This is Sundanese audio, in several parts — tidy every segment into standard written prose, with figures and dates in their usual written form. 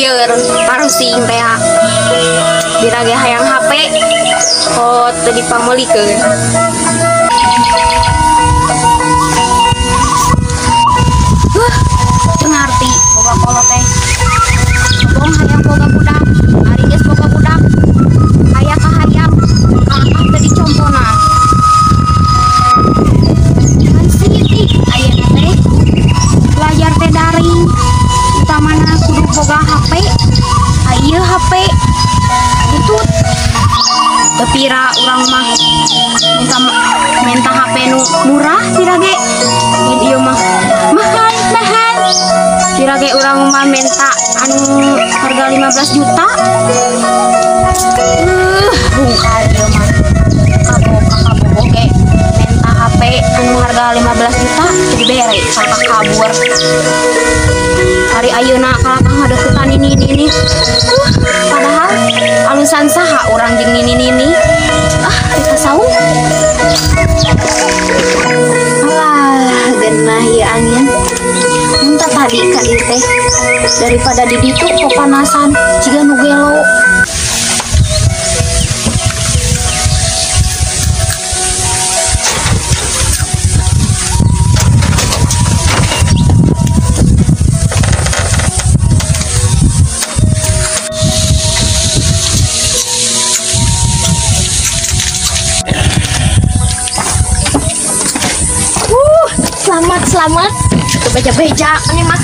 Lieur parusing teh. Dirage hayang HP kok teu dipameulikeun. Teu ngarti boga kolot teh. Bong hayang boga budak, ari geus boga budak. Aya kahayang, kalakah teu dicompona. Kan sitik ayeuna teh belajar teh daring. Utamana kudu boga HP. Ieu HP butut. Teu pira urang mah minta HP nu murah pira ge. Ieu ieu mah mahal mahal. Pira ge urang mah minta anu harga 15 juta. Bungkal ieu mah. Kabogo ge minta HP anu harga 15 juta teu dibere sampai kabur. Hari ayeuna kalakah ngadeukeutan nini-nini. Padahal alusan saha urang jeung nini-nini. Ah, kita saung. Alah, geunah ieu angin. Mun teh tadi ka dieu teh daripada di ditu popanasan jiga nu gelo. Selamat, selamat. Teu beja-beja ini mah.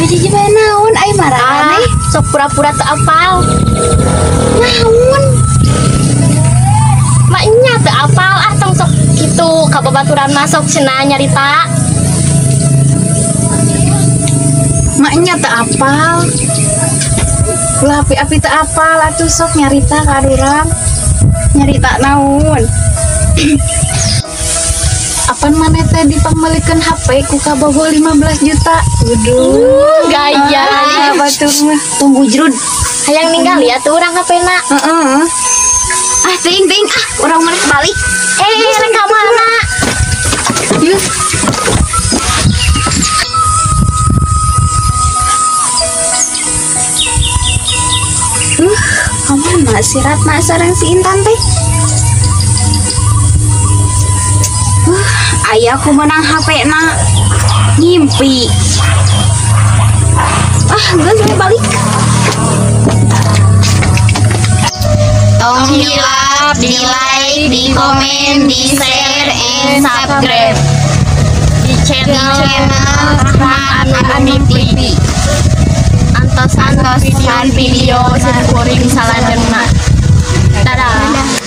Beja-beja naon ai marane? Sok pura-pura teu apal. Naon? Maknya teu apal ah tong sok kitu ka babaturan masuk cenah nyarita. Maknya teu apal. Ulah api-api teu apal atuh sok nyarita ka urang. Nyarita naon? Apan maneh teh dipangmeulikeun HP ku kabogo 15 juta. Waduh, gaya. Batur mah. Tunggu jrud. Hayang ninggal ya tuh urang HP-na. Heeh. Ah, ting ting ah, urang mah balik. Rek ka mana? Yuk. Kamana si Ratna sareng si Intan teh? Ayah aku menang HP na ngimpi. Ah, geus we balik. Tong hilap di like, di komen, di share, and subscribe di channel Rahmat Anu TV. Antos-antosan video sim kuring salanjutna. Dadah.